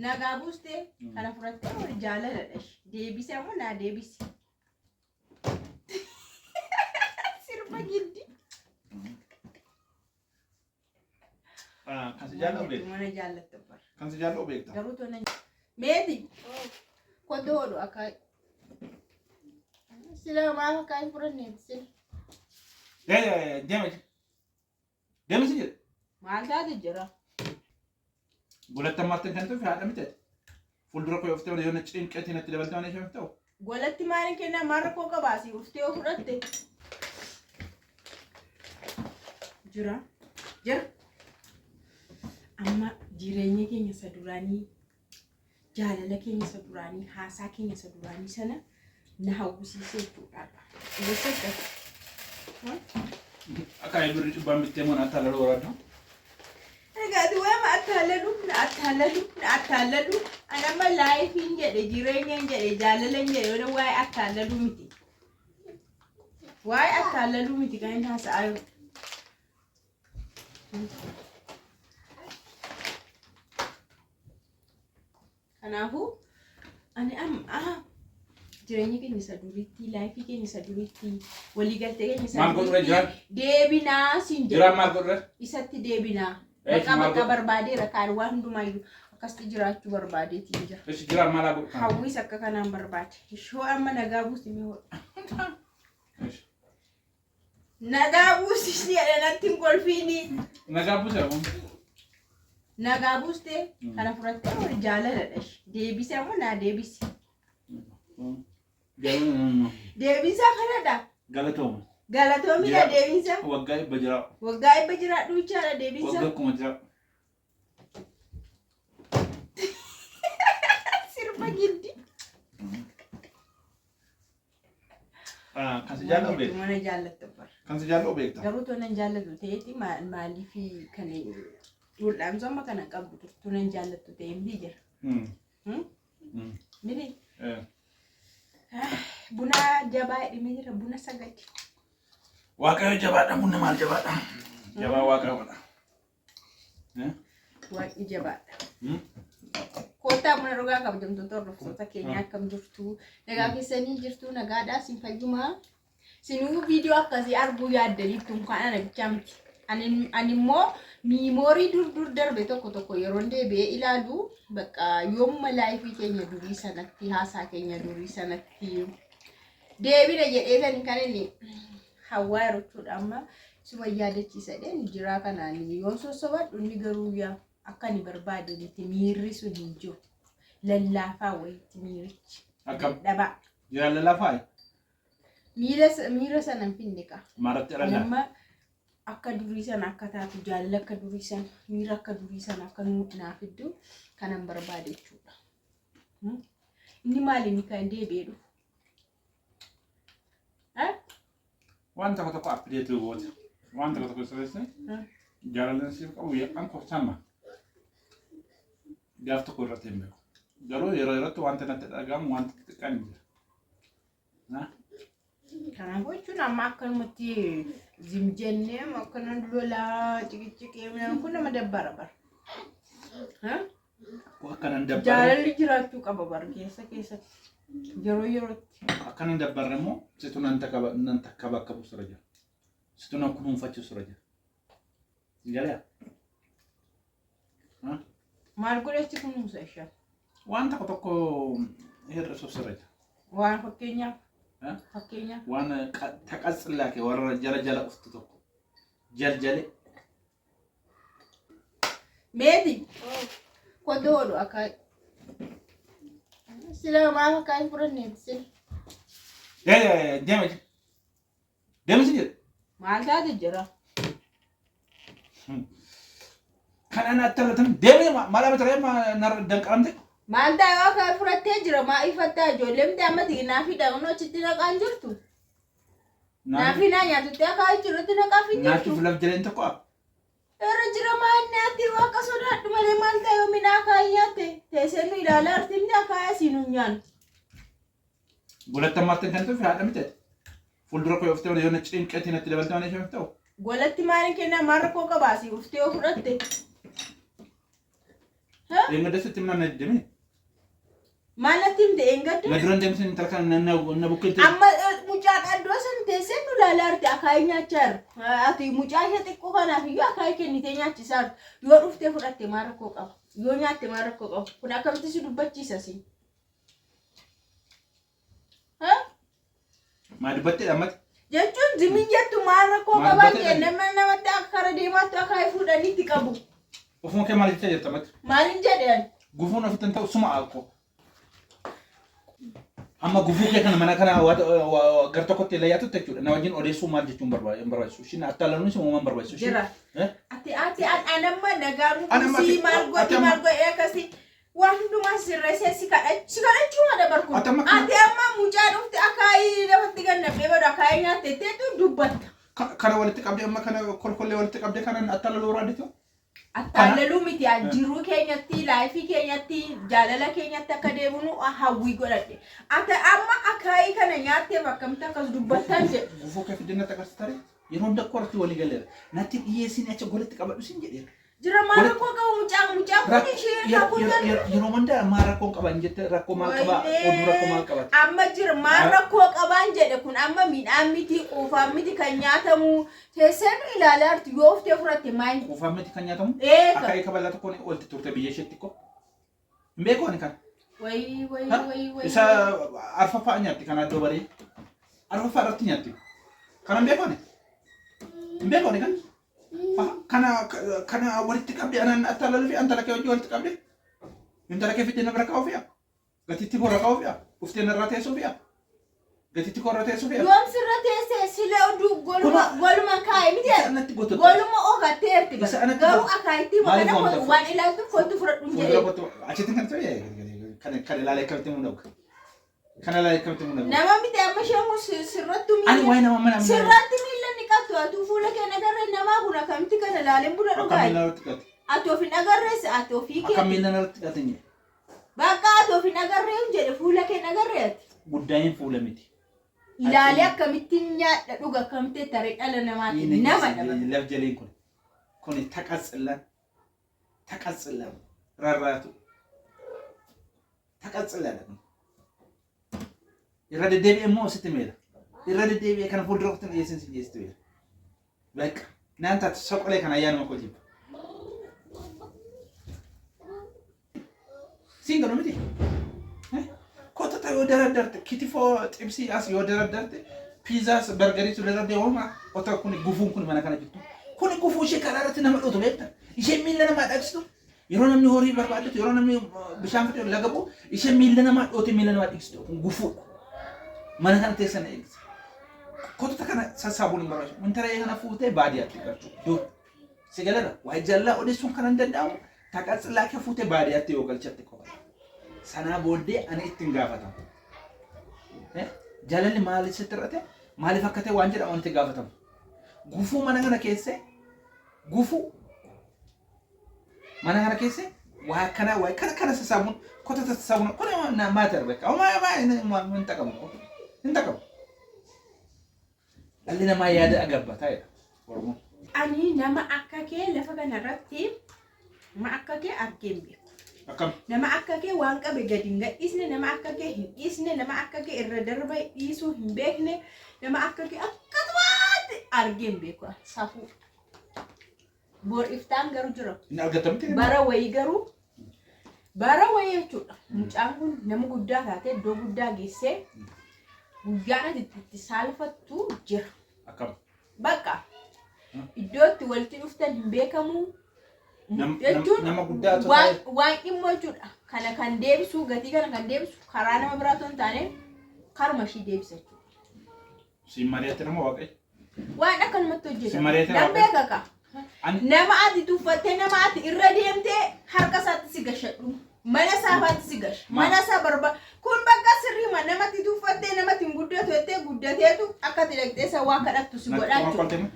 Nagaa buustee kana fudhattee jaalaladha. Deebisee ammoo naa deebisi. Sirba giddi. Kan si jaalladhu beekta. Mana jaallatta bara. Kan si jaalladhu beekta. Garuu tona meeti kottu hodhu akka sila maaf akka hin fudhanneeti sila. Deema. Deema si jedhe. Maal taate jira? Golatti ammaatti kan tufe haadha miti ati. Fuuldura koo oftee yoo na cinqeetii natti dabalte waan ishee ta'u. Golatti maal kennaa maal rakkoo qabaasi uftee yoo fudhatte. Jira. Jira. Amma jireenya keenya isa duraanii jaalala keenya isa duraanii haasaa keenya isa duraanii sana na hawwisiisee jechuudha. Gosa Akka birri dhibbaan bittee moo na attaalaluu barbaadda? Egaa ati waama attaalaluu na attaalaluu na attaalaluu ani amma laayifiin jedhe jireenyaan jedhe jaalalan jedhe yoo waa'ee attaalaluu miti. Waa'ee attaalaluu miti kan inni haasa'aa jiru. Kanaafuu ani amma jireenya keenya isa duriitti laayifii keenya isa duriitti waliigaltee keenya isa Maal godhu jiraan? deebinaa siin jedhe. Jiraan maal godhu? Isatti deebinaa. Eesh, Bakka maal bakka godhu? barbaadeera kaan waan hundumaayyuu akkasitti jiraachuu barbaadeetiin jira. Ishi jiraan maal haa godhu? Hawwiis akka kanaan barbaade. Ishoo amma nagaa buusi mee hodhu. Ishi. Nagaa buusi jedhe natti hin kolfiini. Nagaa buuse kun. Nagaa buustee kana fudhattee jaalaladha. Deebisee ammoo naa deebisi. Deebisaa kanadha. Galatooma. Galatoomidha Jira. deebisa. Waggaa 100 jira. Waggaa 100 jiraadhu jechaadha deebisa. Waggaa 1000 jira. Sirba giddi. Kan si jaalladhu beekta. Mana jaallatta bara. Kan si jaalladhu beekta. Garuu tonan jaallatu ta'eeti maaliif kan wal'aansoo amma kana qabdu turtu nan jaallattu ta'e miti jira. Miti. Buna jabaa hidhimee jira buna sagadi. Waaqayyo jabaadha bunni maal jabaadha. Jabaa waaqayyoodha. Waaqni jabaadha. Koottaa buna dhugaa kabajamtoota hordoftoota keenya akkam jirtu? Nagaa keessanii jirtu nagaadhaa sin fayyumaa. Sinuu viidiyoo akkasii arguu yaaddaniittu kan ana bichaa miti. Ani immoo miimoorii dur dur darbe tokko tokko yeroon deebi'ee ilaalu bakka yoomuma laayifii keenya durii sanatti haasaa keenya durii sanatti deebina jedhee kan inni hawwaa jechuudha amma suma yaadachiisa jedheen jiraa kanaan yoon sossobadhu inni garuu yaa akka ani barbaade miti miirri sun hin jiru. Lallaafaa wayiitti miirichi. Akkam? Dadhabaa. Jiraan lallaafaa? Miira sana hin finne kaa. Maaratti dhalaa? Amma akka durii sana akka taatu jaalala akka durii sana miira akka durii sana akka naa fiddu kanan barbaade jechuudha. Inni maali inni kan deebi'ee dhufu? Waan tokko tokko update goota. Waan tokko tokko sirreesse. Jaalalli siif qabu an koftama. Gaaf tokko irratti hin beeku. Garuu yeroo yerootti wanta natti dhagahamu wanta xixiqqaan hin jira. Kanaafuu jechuun amma akkanumatti zim jennee akkana lolaa ciqiciqee kun nama dabbara bara. Akkanan dabbarre. Jaalalli jiraachuu qaba bara keessa keessatti. Yeroo yerootti. Akkanan dabbarre immoo situ nan takka nan takka bakka buusura jira. Situ nan kunuunfachiisura jira. Galee? Maal godhetti kunuunsa ishee? Waan tokko tokko hir'isuuf sirra jira. Waan fakkeenyaaf. Fakkeenyaaf. Waan taqatsillaa kee warra jala jala uftu tokko. Jaljale. Meeti. Kottu hodhu akka. Sila maaf akka hin fudhanneeti sila. Deema. Deema si jedhe. Maal taate jira? Kan ana attalatan deemee maal amma taree narra danqaramte. Maal taa'e akka fudhattee jira maa ifattaa ijoollee miti amma naafii dhaqnoo achitti naqaan jirtu. Naafii naa nyaatutti akka jirutti naqaaf hin jirtu. Naachuuf laf jaleen tokko ab. Irra jira maal nyaatti akka sodaadhu malee maal ta'e yoo midhaan akaayii nyaatte teessee nu ilaalaa jirti miti akaayii asii nu nyaannu. Golatti ammaatti kan tufe haadha miti ati. Fuuldura koo oftee yoo na cinqeetii natti dabalte waan ishee ta'u. Golatti maal kennaa maal rakkoo qabaasi uftee yoo fudhatte. Ha? Eengadda sitti himnaan na diddame. Maal natti himte eengadda? Na dura hin deemsin intala kana na bukkeetti. Amma mucaan addoo san teessee nu ilaalaa jirti akaayii nyaachaa jirti. Ati mucaa ishee xiqqoo kanaaf iyyuu akaayii kennitee nyaachisaa jirti. Yoo dhuftee fudhatte maal rakkoo qaba? Yoo nyaatte maal rakkoo qaba? Kun akkamitti si dubbachiisa si? Ha? Maa dubbattee ammatti? Jechuun zimin jettu maal rakkoo Maal qabaa dubbattee jee nama namatti akka kara deemaattu akaayii fuudhanii itti qabu. Ofuma kee maal jechaa jirta ammatti? Maalin jedhe ani? Gufuun ofitti hin ta'u suma akkoo. Amma gufuu kee kana mana kana gar tokkotti illee yaatutti jechuudha. Na wajjin odeessuu maal jechuun hin barbaachisu. Ishiin attaallaluun si uumaan barbaachisu. Jira. Eh? Ati anamma nagaa Ani amma nuufisii maal ati godhi amma maal godhi akkasii waan hundumaa sirreessee si kadhachuu ma dabarku. Ati amma Ati amma mucaa dhufte akaayii lafatti gannaqee badu akaayii nyaatte teetu dubbatta. Kana walitti qabdee amma kana kolkollee walitti qabdee kanan attaalaluu barbaaddetu? Kana Attaallaluu miti jiruu keenyatti life keenyatti jaalala keenyatti akka deebinu hawwii godhadhe. Ati amma akaayii kana nyaatteef akkamitti akkas dubbattan jedhe. Gufuu kee fidee natti agarsiisa taree yeroo hunda korti walii galeera. Natti dhiyeessiin achi walitti qabadhu sin jedheera. Jira maal rakkoo qaba mucaa kun ishee kakutan. Yeroo hunda maal rakkoon qaban jette rakkoo maal qaba oduu rakkoo maal qabata. Amma jira maal rakkoo qabaan jedhe kun amma midhaan miti quufaan miti kan nyaatamu teessee nu ilaalaa jirtu yoo uftee fudhatte maal. Quufaan miti kan nyaatamu Eega. akka eeka bal'aa tokkoon olti turte biyya isheetti ko. Hin beeku ani kana. Wayi wayi Ha? wayi wayi. Isa arfaffaa nyaatti kan addoo baree. Arfaffaa irratti nyaatti. Kana hin beeku ani. Hin beeku ani kana. Kana walitti qabde anaan attaalaluu fi antala kee wajjin walitti qabde. Intala kee fiddee na bira kaa'uu fi'a. Gatiitti korra kaa'uu fi'a. Dhuftee narraa teessuu fi'a. Gatiitti korra teessuu fi'a. Yoom sirra teessee sila oduu goluma goluma kaa'e miti Isa anatti gototta. goluma ogatteerti Isa anatti garuu gototta. akaayitti Maaliif kana waamta? waan ilaaltu kottu fudhadhu Fuuldura jedhe. kottu achitti kan ta'e kan ilaalee akkamitti mul'atu. Kan ilaalee akkamitti mul'atu. Nama miti amma isheen kun sirrattu Ani miila waa'ee nama mana sirratti miila ni qabdu atu fuula kee nagarree namaa kun akkamitti kana ilaaleen buna Akka dhugaa. miila irratti qate. Ati of hin agarrees ati ofii Akka kee miila irratti qate hin jedhe. bakka ati of hin agarree hin jedhe fuula kee nagarree ati. Guddaayin fuula miti. Ilaalee akkamittiin nyaadha dhuga akkamitti taree dhala namaati nama dhaba. Laf jaleen kun. Kun taqatsillan. Taqatsillan. Rarraatu. Taqatsillan kun. Irra deddeebi'ee immoo sitti meela. Irra deddeebi'ee kana fuuldura kottu dhiyeessin si dhiyeessitu meela. Bakka. Naan taatu soqolee kana ayyaanuma koo jibba. Siin galu miti. Kotota yoo daraddarte kitifoo xibsii as yoo daraddarte piizaas bargariis yoo daraddee hooma otoo kun gufuun kun mana kana jirtu. Kun gufuu ishee karaa irratti nama dhootu beekta. Isheen miila namaa dhaqsitu. Yeroo namni horii barbaadatu yeroo namni bishaan fidee laga bu'u isheen miila namaa dhoote miila namaa dhiqsitu kun gufuudha. Mana kana teessan eegsa. Kotota kana sassaabuun hin barbaachisu. Intala kana fuutee baadiyyaatti galchuu. Dur. Si galara waa jallaa odeessuun kan hin danda'amu taqatsilaa kee fuutee baadiyyaatti yoo galchatte qofa. Sanaa booddee ani ittiin gaafatamu. Jaalalli maaliif sitti hir'ate maaliif akka ta'e waan jedhamu itti gaafatamu. Gufuu mana kana keessee gufuu mana kana keessee waa akkana waa kana kana sassaabuun kotota sassaabuun kun maatar bakka homaa hin taqamu hin taqamu. Dhalli namaa yaada agabbataa jedha Oromoon. Ani nama akka kee lafa kanarratti nama akka kee argee hin beeku. Akkam? Nama akka kee waan qabe gadi hin gadhiisne, nama akka kee hin dhiisne, nama akka kee irra darba dhiisuu hin beekne, nama akka kee akkasumaatti argee hin beeku. Safuu. Bor iftaan garuu jira. Inni argatamti? Bara wayii garuu bara wayii jechuudha. Mucaan kun nama guddaa taatee iddoo guddaa geessee guyyaan ati itti saalfattu jira. Akkam? Bakka iddoo itti walitti dhuftan hin beekamu. Jechuun Nama guddaa otoo waan ta'e waan dhimma jechuudha. Kana kan deebisu gatii kana kan deebisu karaa nama biraa otoo hin taane karuma ishii deebisa jechuudha. Siin mari'atte nama Waaqayyo. Waan akkanumatti Siin hojjetama. mari'ate Nan Waaqayyo. beeka ka. Ani Nama ati tuffattee nama ati irra deemtee harka isaatti si gashadhu. Mana isaa faatti si gasha. Mana isaa barba. Kun bakka sirriima namatti tuffattee namatti hin guddatu jettee guddateetu akka ati dhaqxee isa waa kadhattu si natti godhaa qofa jechuudha. qolte moo?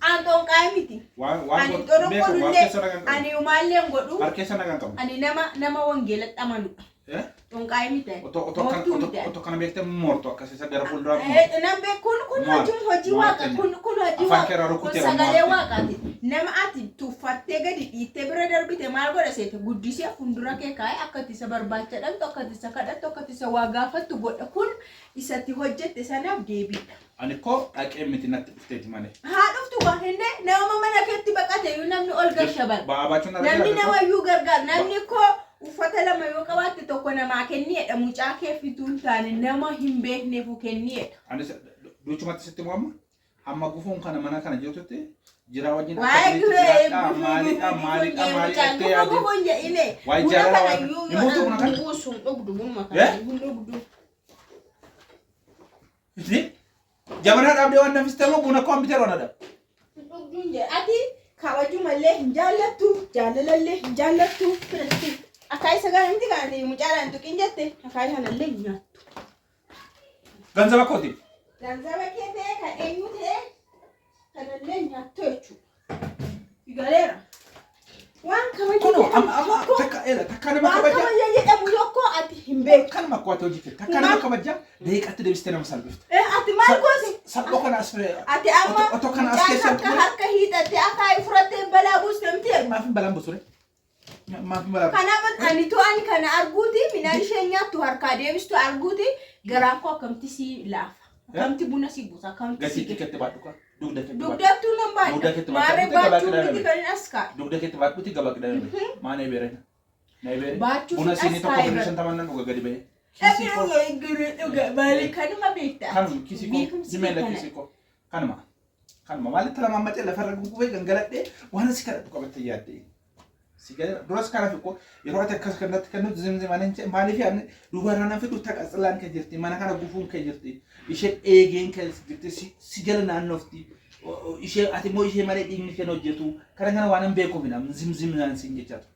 An xonqaa'ee miti. Waan waan Ani beeku waan xoroqqolullee keessa nagaan qabu. ani maallee hin godhu. Harka keessa nagaan qabu. Ani nama wangeelatti amanudha. Eh? Xonqaayii miti. Otoo otoo kana Moortuu otoo miti. otoo kana beektee moortu akkas isa gara fuulduraa moortu. Nan beeku kun kun Moortu. hojii hojii Moortu waaqa inni. kun kun hojii Afaan waaqa keerraa kun rukuteera sagalee moortu. waaqaati. Nama ati tuffattee gadi dhiittee bira darbite maal godha seete guddisee fuuldura kee kaa'ee akka ati isa barbaacha dhabdu akka ati isa kadhattu akka ati isa waa gaafattu godha kun isatti hojjette sanaaf deebiidha. Ani koo dhaqee miti natti dhufteeti malee. Haa dhuftu waa hinne nama mana keetti baqate iyyuu namni ol gasha bara. Ba'aa baachuun narra Namni jira. nama iyyuu gargaara. Namni koo uffata lama yoo qabaatte tokko namaa kenniedha. Mucaa kee fituu hin taane nama hin beekneefu kenniedha. Anis duuchumatti sitti mo'amma. Hamma gufuun kana mana kana jirtutti jiraa wajjin Waa'ee akkamitti gufee jiraadhaa maalidha maalidha maalidha jettee yaadde. Gufuu gufuun jedhine. Waa'ee Buna jaalala kana waan- iyyuu Hin buutu buna kana? buusu hin dhugdu bunuma Eh? kana hin dhugdu. Jabanaa dhaabdee waan danfistee moo buna koo bitee roona dha. Hin dhugdu hin jedhe. Ati kabajumallee hin jaallattu jaalalallee hin jaallattu. Akaayii sagaa miti kan ati mucaadhaan tuqin jette akaayii kanallee hin nyaattu. Ganzaba kooti. Ganzaba kee ta'e kan eenyu ta'e kanallee hin nyaattu jechuudha. Galeera. Waan kabaja Kunoo jedhamu amma amma tokko takka eela takka nama waan kabaja. kabaja jedhamu tokko ati hin beektu. Kanuma akka waati hojii kee takka nama kabaja deeqatti deebistee nama salphifte. Ati maal gooti? Salphoo kana as fire. Ati amma Otoo kana as mucaan keessa harka harka hiixattee akaayii fudhattee balaa buuste miti. Maaf hin balaan busure? Maaf hin balaan? Kanaaf ani tu ani kana arguuti midhaan isheen nyaattu harkaa deebistu arguuti garaan koo akkamti si laafa. Akkamti buna si buusa akkamti si Gatiitti keetti baadhu kaa. Dugda keetti baadhu. Dugdattuu nan Dugda baadha. keetti Maarree baadhu. baachuu miti kan hin as kaa'e. Dugda keetti baadhuti gabaa qidhaame. Maa na ebeere? Na ebeere? Baachuu Buna fi siinii as tokko kaa'e birrii bara. shantaman nan dhuga gadi ba'ee. Kiisii koo. Maali kanuma beekta. Kanuma kiisii koo. Beekumsi Jimeela kana. kiisii koo. Kanuma. Kanuma maalitti lama ammatee lafarra gugubee gangaladhee waan asi kadhatu qabattee yaaddee. Si gadi duras kanaaf ikkoo yeroo ati akkas kanatti kennutu zimzimaan hin maaliif yaadne dubarraa nan fidhu taqatsilaan kee jirti mana kana gufuun kee jirti isheen eegeen kee jirti si si jala naannofti ishee ati immoo ishee malee dhiigni kee hin hojjetu kana kana waan hin beekuuf hin zimzimnaan siin jechaatu.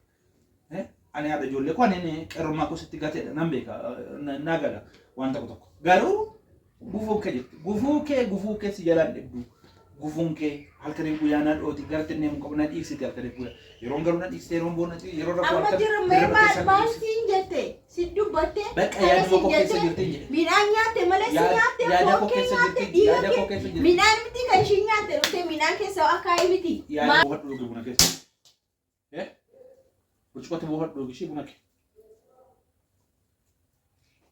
Ani haadha ijoollee koo ani qeerrummaa koo sitti gateedha nan beeka na gala waan tokko tokko garuu gufuun kee jirti gufuu kee si jalaan dhibdu gufuun kee halkanii guyyaa na dhooti gara xinnee mun qabu na dhiigsiti halkanii guyyaa yeroon garuu na dhiigsite yeroon boona yeroo rakkoo Amma halkan jira mee hirriba maal keessaa na maal dhiigsiti. siin jette si dubbatte Bakka kana yaaduma siin koo keessa jette jirti hin jedhe. midhaan nyaatte malee si nyaatte Yaada foon koo kee keessa nyaatte jirti dhiiga yaada kee koo keessa jirti. midhaan miti kan ishiin nyaatte dhufte midhaan keessa akaayii miti. Yaada buufadhu dhugi buna keessa. Eh? Burcuqqootti buufadhu dhugi ishee buna kee.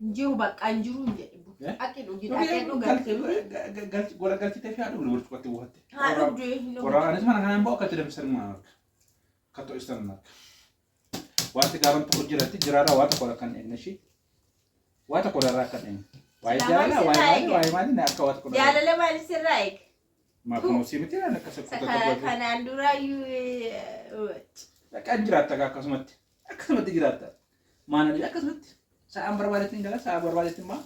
Hin jiru bakka hin jiru hin jedhe. Eh? Aqi dhugi dhaqee dhuga. Gola galchitee fi haadha burcuqqootti buufatte. Haa dhugdu hin dhugdu. Qoraan anis mana kanaan bo'oo akkatti danfisan mana arga. Akka to'istan arga. Wanti gaaroon tokko jiratti jiraarraa waa tokko akka hin eegne ishee. Waa tokko irraa akka hin eegne. Waa'ee jaalalaa waa'ee maalii waa'ee maalii na akka waa tokko irraa. Jaalala maali sirraa eega? Maa kunuunsii miti naan akkas kutaa tokko. Kanaan dura iyyuu Akka jiraatta akkasumatti. Akkasumatti jiraatta. Maana akkasumatti. Sa'aan barbaadetti hin gala sa'a barbaadetti immoo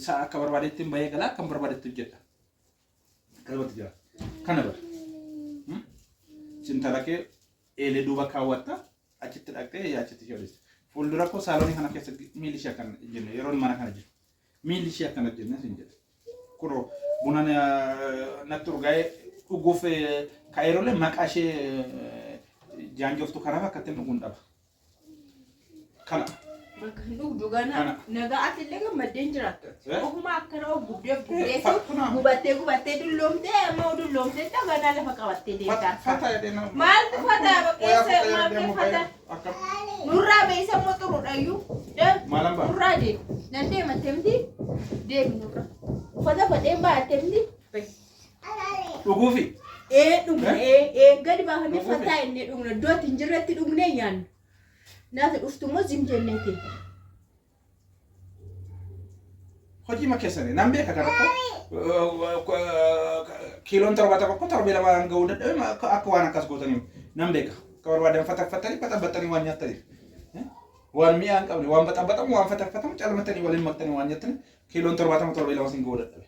sa'a akka barbaadetti hin bahee gala akka barbaadetti hojjedha. Akkasumatti jiraata. Kana bara. Sintala kee eelee duuba kaawwatta achitti dhaqxee achitti ishee odeessa. Fuuldura koo saaloonii kana keessa miilli ishee akkana jenne yeroo mana kana jiru. Miilli ishee akkana jenne sin jedhe. Kunoo buna natti urgaa'ee dhuguuf ka'eerollee maqaa ishee jaanjoftu kanaaf akkatti dhuguun dhaba. Kana. Bakka hin dhugdu gana Kana. nagaa ati illee gammaddee hin jiraattu. Eh? Ofuma akkana of gubdee of gubdeetu Kunaa. gubattee gubattee dulloomtee amma dulloomtee ganaa lafa qabattee deemta. Fata jedhee nama. Maaltu fata keessa maaltu fata? Akka Nurraa beeysa immoo xuruudhayyuu. maalan ba'a? Nurraa deemi. Nan deemattee miti? Deemi nurraa. Uffata fadheen baattee miti? Dhuguufi. Ee dhugna ee ee gadi baafamee Dhuguufi. fataa inni dhugna iddoo ati hin jirretti dhugnee nyaanna. Naati dhuftu immoo zim jenneeti. Hojii ma keessanii nan beeka kana ko kiiloon 70 ko torbee lama ga'uu dadhabe akka waan akkas gootaniif nan beeka. Akka barbaadan fataffatanii baxabbaxanii waan nyaattaniif. Waan mi'aa hin qabne waan baxabbatamu waan fatafatamu calmatanii waliin maktanii waan nyaattaniif kiiloon 70 torbee lama sin ga'uu dadhabe.